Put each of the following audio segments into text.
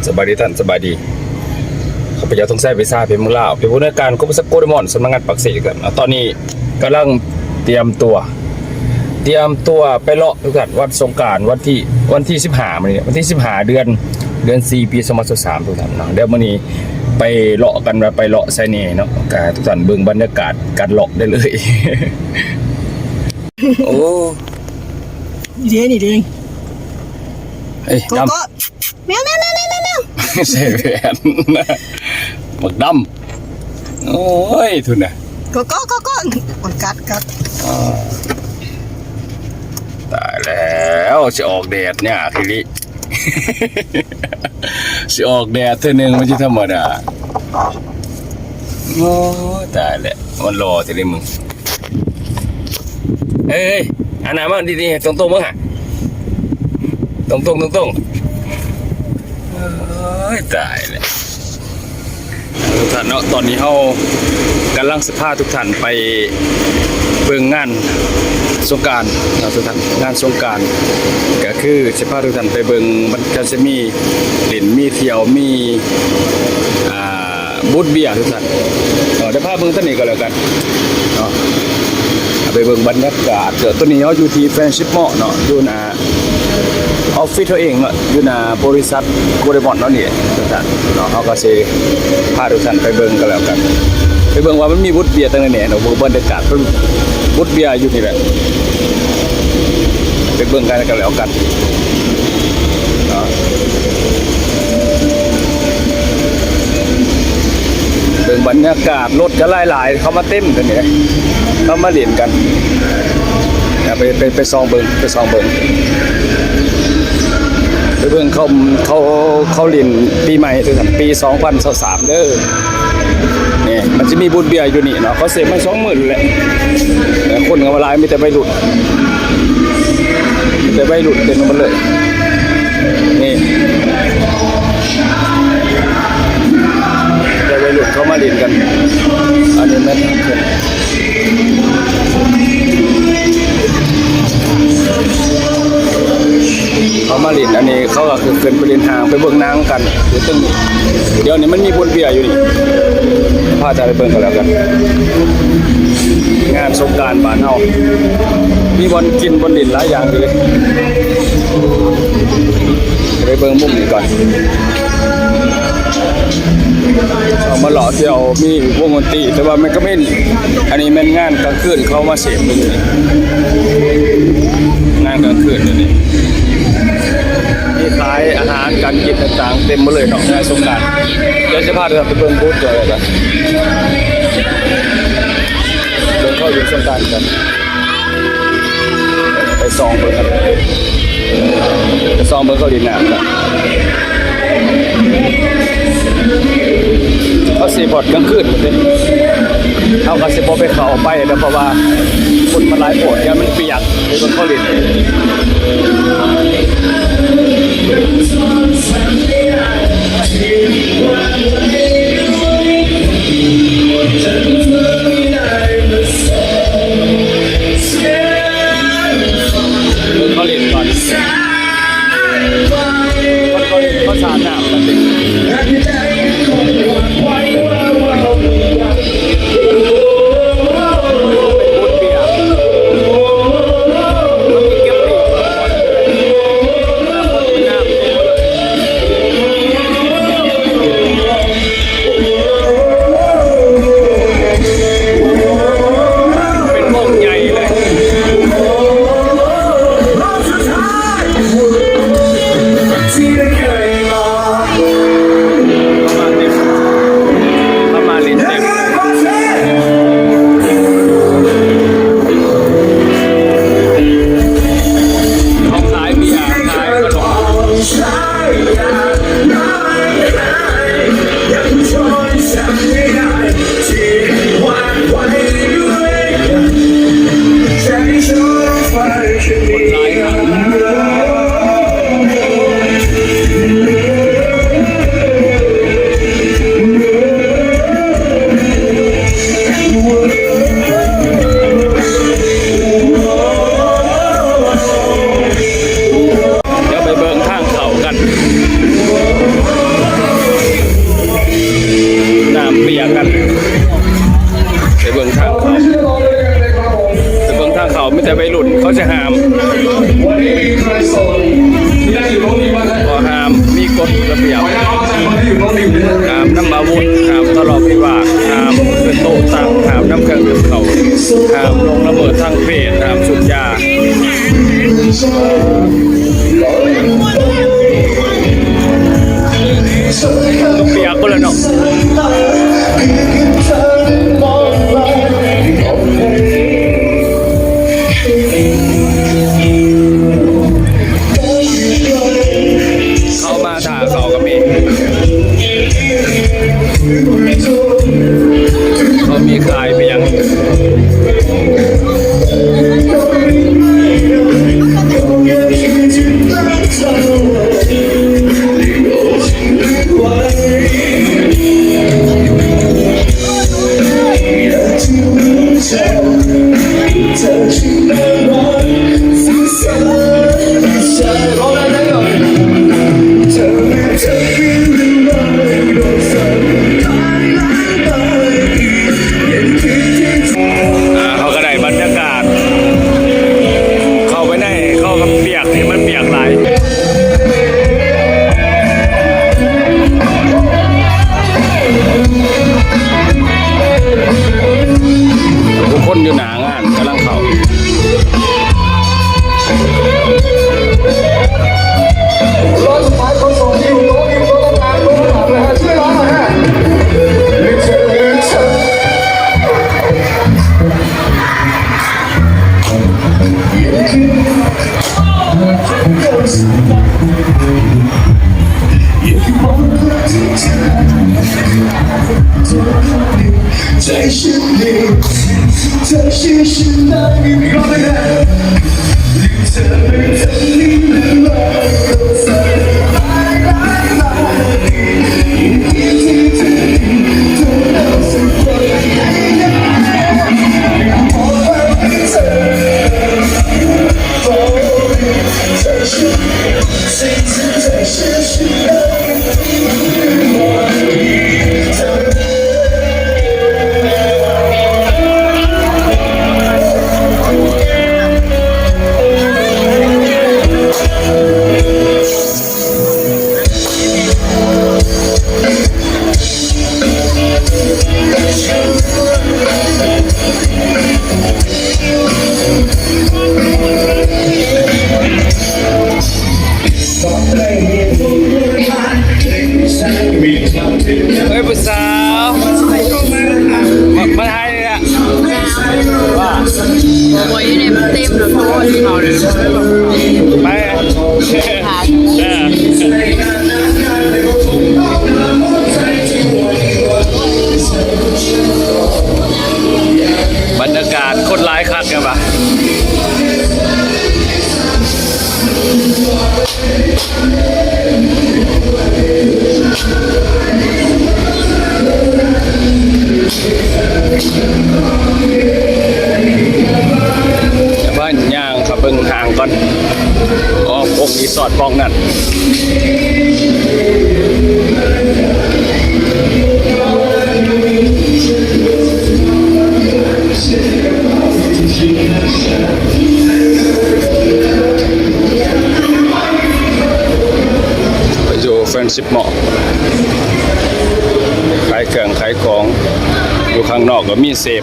ສະບາຍດີທ່ານ ສະບາຍດີ. ຂ້າພະເຈົ້າ ທອງໄຊ ໄພສາ ເປັນເມືອງລາວ ເປັນຜູ້ອຳນວຍການກົມປະຊາສັງຄົມໂກເດມອນ ສຳນັກງານປາກເຊ. ຕອນນີ້ກຳລັງຕຽມຕົວ ຕຽມຕົວໄປເລາະ ທຸກທ່ານ. ວັນສົງການ ວັນທີ ວັນທີສິບຫ້າ ມື້ນີ້ ວັນທີສິບຫ້າ ເດືອນ ເດືອນສີ່ ປີສອງພັນຊາວສາມ ທຸກທ່ານເນາະ. ດຽວມື້ນີ້ໄປເລາະກັນ ວ່າໄປເລາະໃສແດ່ເນາະ ກະທຸກທ່ານເບິ່ງບັນຍາກາດການເລາະໄດ້ເລີຍ. ໂອ້ ນີ້ເດ້ ນີ້ເດ້ ເອີຍ ໂກໂກ້ ດຳ ແມວ ແມວ ແມວ ແມວ ແມວ ໃສ່ແວ່ນ ບັກດຳ. ໂອ້ຍ ທຸ່ນນະ ໂກໂກ້ ໂກໂກ້ ໂອ້ຍ ກັດ ກັດ. ຕາຍແລ້ວ ຊິອອກແດດຍາກອີ່ຫຼີ ຊິອອກແດດເທື່ອໜຶ່ງ ມັນຊິທຳມະດາ. ໂອ້ຍ ຕາຍແລ້ວ ມັນຫຼໍ່ແທ້ເດ້ມຶງ. ເອີຍ ອັນນັ້ນມາດີໆ ຕົງໆ ເບິ່ງຫາ ຕົງໆ ຕົງໆ. ເອີຍ ຕາຍແລ້ວ ທຸກທ່ານເນາະ. ຕອນນີ້ເຮົາກຳລັງຊິພາທຸກທ່ານໄປເບິ່ງງານສົງການເນາະ ທຸກທ່ານ. ງານສົງການກະຄືຊິພາທຸກທ່ານໄປເບິ່ງ ມັນກະຊິມີຫຼິ້ນ ມີທ່ຽວ ມີ ອ່າ ບູດເບຍ ທຸກທ່ານເນາະ. ດຽວພາເບິ່ງທາງນີ້ກໍແລ້ວກັນເນາະ ເອົາໄປເບິ່ງບັນຍາກາດ. ເອີ ຕອນນີ້ເຮົາຢູ່ທີ່ Friendship Mall ເນາະ ຢູ່ໜ້າ ອອບຟິດເຮົາເອງເນາະ ຢູ່ໜ້າບໍລິສັດໂກເດມອນເຮົານີ້ ເນາະ. ເຮົາກໍຊິພາທຸກທ່ານໄປເບິ່ງກໍແລ້ວກັນ ໄປເບິ່ງວ່າມັນມີບູດເບຍຈັ່ງໃດແດ່ເນາະ. ເບິ່ງບັນຍາກາດ ເບິ່ງບູດເບຍຢູ່ນີ້ແຫຼະ ໄປເບິ່ງກັນກໍແລ້ວກັນເນາະ. ເບິ່ງບັນຍາກາດ ລົດກໍຫຼາຍໆ ເຂົ້າມາເຕັມເລີຍນີ້ ເຂົ້າມາຫຼິ້ນກັນ. ໄປ ໄປ ໄປສ່ອງເບິ່ງ ໄປສ່ອງເບິ່ງ ໄປເບິ່ງເຂົາ ເຂົາ ເຂົາຫຼິ້ນປີໃໝ່ ຄືກັນ ປີສອງພັນຊາວສາມເດີ. ນີ້ ມັນຊິມີບູດເບຍຢູ່ນີ້ເນາະ ເຂົາເສບມາສອງມື້ແລ້ວ ແຕ່ຄົນກໍບໍ່ຫຼາຍ ມີແຕ່ໄວລຸ້ນ ມີແຕ່ໄວລຸ້ນເຕັມໄປໝົດເລີຍ. ນີ້ ແຕ່ໄວລຸ້ນເຂົ້າມາຫຼິ້ນກັນ. ອັນນີ້ແມ່ນເຂົາມາຫຼິ້ນ ອັນນີ້ເຂົາກໍຄືຂຶ້ນໄປຫຼິ້ນຫ້າງ ໄປເບິ່ງໜັງກັນຢູ່ຕຶ່ງນີ້. ດຽວນີ້ມັນມີບຸນເບຍຢູ່ນີ້ ພາທ່ານໄປເບິ່ງກັນແລ້ວກັນ. ງານສົງການບ້ານເຮົາ ມີບ່ອນກິນບ່ອນຫຼິ້ນຫຼາຍຢ່າງຢູ່ເດ. ໄປເບິ່ງມຸມນີ້ກ່ອນ. ເອົາມາເລາະທ່ຽວ ມີວົງດົນຕີ ແຕ່ວ່າມັນກໍແມ່ນ ອັນນີ້ແມ່ນງານກາງຄືນ ເຂົາມາເສບຢູ່ນີ້ ງານກາງຄືນຢູ່ນີ້ ມີຂາຍອາຫານການກິນຕ່າງໆ ເຕັມໝົດເລີຍເນາະ ງານສົງການ. ດຽວຊິພາເດີນໄປເບິ່ງບູດເດີ ເບິ່ງເຂົາຢູ່ສົງການກັນ. ໄປສ່ອງເບິ່ງ ໄປສ່ອງເບິ່ງເຂົາຫຼິ້ນນ້ຳ ເຂົາຊິບອດກາງຄືນເດ້. ເຮົາກໍຊິບໍ່ໄປເຂົ້າໄປດອກ ເພາະວ່າຄົນມັນຫຼາຍໂພດ ຢ້ານມັນປຽກ ໄປເບິ່ງເຂົາຫຼິ້ນ. ເຂົາຫຼິ້ນກ່ອນ ເຂົາ ເຂົາ ເຂົາສາດນ້ຳກັນຕິ. ລະບຽບ ຫ້າມນຳອາວຸດ, ຫ້າມທະເລາະວິວາດ, ຫ້າມຂຶ້ນໂຕະຕັ່ງ, ຫ້າມນຳເຄື່ອງດື່ມເຂົ້າ, ຫ້າມລ່ວງລະເມີດທາງເພດ, ຫ້າມສູບຢາ. ປຽກເບິດແລ້ວເນາະ. ເຂົ້າມາຖ້າເຂົ້າກໍມີ ເຂົາມີຂາຍໄປຫຍັງ. ອ່າ ເຮົາກໍໄດ້ບັນຍາກາດ ເຂົ້າໄປໃນ ເຂົ້າກັບປຽກນີ້ ມັນປຽກຫຼາຍ. ຜູ້ຄົນຢູ່ໜ້າງານກຳລັງເຂົ້າ. ເອີຍ ຜູ້ສາວ ມາ ມາຖ່າຍນີ້ລະ ວ່າ ໂອ້ຍ ຢູ່ໃນເຕັມແລ້ວ ໄປ ເອີ ບັນຍາກາດຄົນຫຼາຍຄັກແມ່ນບໍ່? ຢ່າພາຍ່າງເຂົ້າເບິ່ງຫ້າງກ່ອນ ອ້ອມອົກຣີສອດປ່ອງນັ້ນ. ຢູ່ Friendship Mall ຂາຍເຄື່ອງຂາຍຂອງ ຢູ່ຂ້າງນອກກໍມີເຊບ.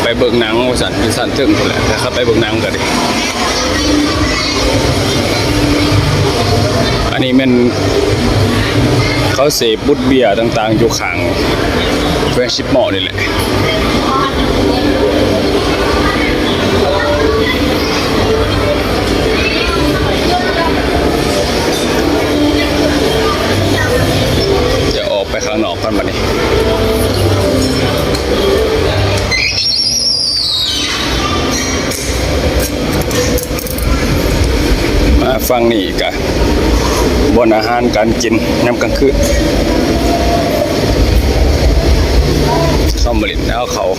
ໄປເບິ່ງໜັງວ່າຊັ້ນ ຢູ່ຊັ້ນເທິງພຸ້ນແຫຼະ ແຕ່ເຂົ້າໄປເບິ່ງໜັງກໍໄດ້. ອັນນີ້ແມ່ນເຂົາເສບບຸດເບຍຕ່າງໆ ຢູ່ຂ້າງ Friendship Mall ນີ້ແຫຼະ. ຈະອອກໄປຂ້າງນອກກ່ອນບັດນີ້. ມາຝັ່ງນີ້ກະບ່ອນອາຫານການກິນຍາມກາງຄືນ ເຂົ້າມາຫຼິ້ນ ເອົາເຂົ້າ